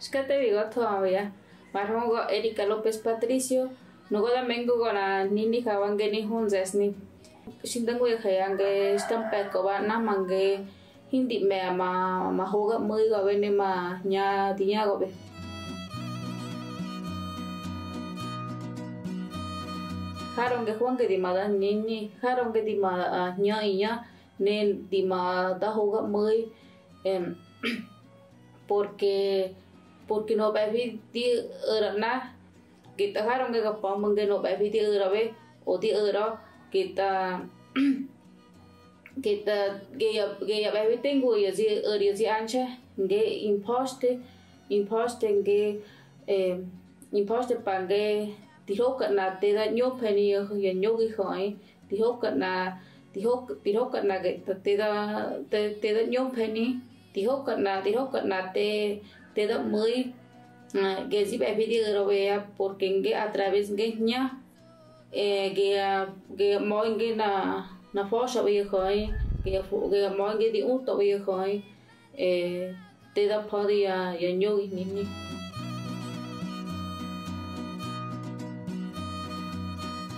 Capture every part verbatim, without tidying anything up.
Xka te bi go thoꞌö ya. Mar hugu Erika López Patricio, nuga da mengugo nꞌar hnini jawa nge Nijö Nze̱sni. Xi nda nguyaje̱ ya nge xta mpe̱kwa ba nꞌa ma nge hindi ꞌme̱ ma, ma hoga mꞌu̱igaꞌbe ne ma hña di ñagaꞌbe. Jaro nge hoga nge di ma da hnini, jaro nge di ma, a, hñaꞌi ña, ne di ma da hoga mꞌu̱i, em, porque, porque nöꞌö ꞌbe̱fi di o̱ra nꞌa, getꞌa jaro nge ga pa̱mba nge nöꞌö ꞌbe̱fi di o̱raꞌbe, o di o̱raꞌö, getꞌa, getꞌa, ge ya, ge ya ꞌbe̱fi te ngu ya zi o̱r ya zi anxe̱, nge imposte, imposte nge, eh, imposte pa nge di hoka nꞌa te da ꞌñumfeni ya, ya ñogijöꞌi, di hoka nꞌa, di hok-, di hoka nꞌa getꞌa te da, te, te da ꞌñumfeni, di hoka nꞌa, di hoka nꞌa te, te da mꞌu̱i, ah, ge zi ꞌbe̱fi di o̱raꞌö ya, porque nge a través nge hña, eh, ge ya, ge ya mꞌa̱i nge na, na fa̱xaꞌbe ya jöꞌi, ge ya fu-, ge ya mꞌa̱i nge di utwaꞌbe ya jöꞌi, eh, te da fa̱di ya, ya ñogihnini.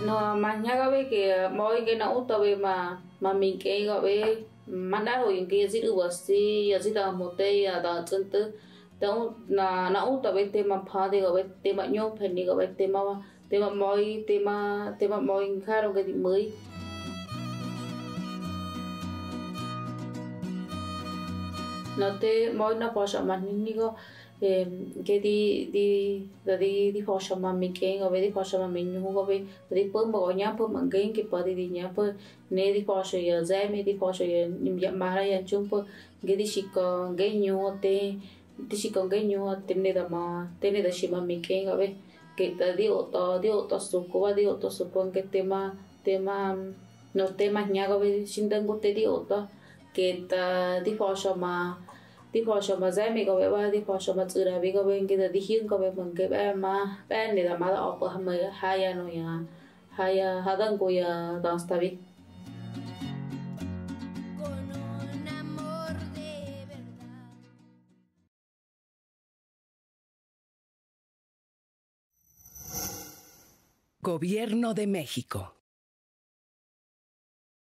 Nöꞌö ma hñagaꞌbe ge mꞌa̱i nge na utwaꞌbe ma, ma minkꞌegaꞌbe, manꞌar hoꞌyo nge ya zi ru̱wasi, ya zi da̱mhote, ya da̱tsꞌu̱ntꞌu̱, da u-, na, na utwaꞌbe te ma mfadigaꞌbe, te ma ꞌñumfenigaꞌbe, te ma, te ma mꞌa̱i, te ma, te ma mꞌa̱i jaro nge di mꞌu̱i. Nöꞌö te mꞌa̱i nꞌa fa̱xa ma hninigo, eh, nge di, di, da di, di fa̱xa ma minkꞌegaꞌbe, di fa̱xa ma miñugaꞌbe, da di po̱mba ga ñapꞌu̱ ma nge ngi pa̱di di ñapꞌu̱, ne di fa̱xa ya ze̱mi, di fa̱xa ya, ya ꞌmara ya ntxumpo, nge di xi ka̱ nge ñuꞌö te, di xi ka̱ nge ñuꞌö te ne da ma, te ne da xi ma minkꞌegaꞌbe. Getꞌa di otꞌa, di otꞌa sukuba, di otꞌa sukuba nge tema, tema, nöꞌö tema hñagaꞌbe xi nda ngu te di otꞌa. Getꞌa di fa̱xa ma, di fa̱xa ma ze̱migaꞌbe ꞌba, di fa̱xa ma tsꞌu̱rabigaꞌbe nge da di hyu̱ngaꞌbe ma nge ꞌbe̱ ma, ꞌbe̱ ne da ma da a̱pꞌu̱ ha ma, ha ya nuya, ha ya, ha da ngu ya döstabi. Gobierno de México.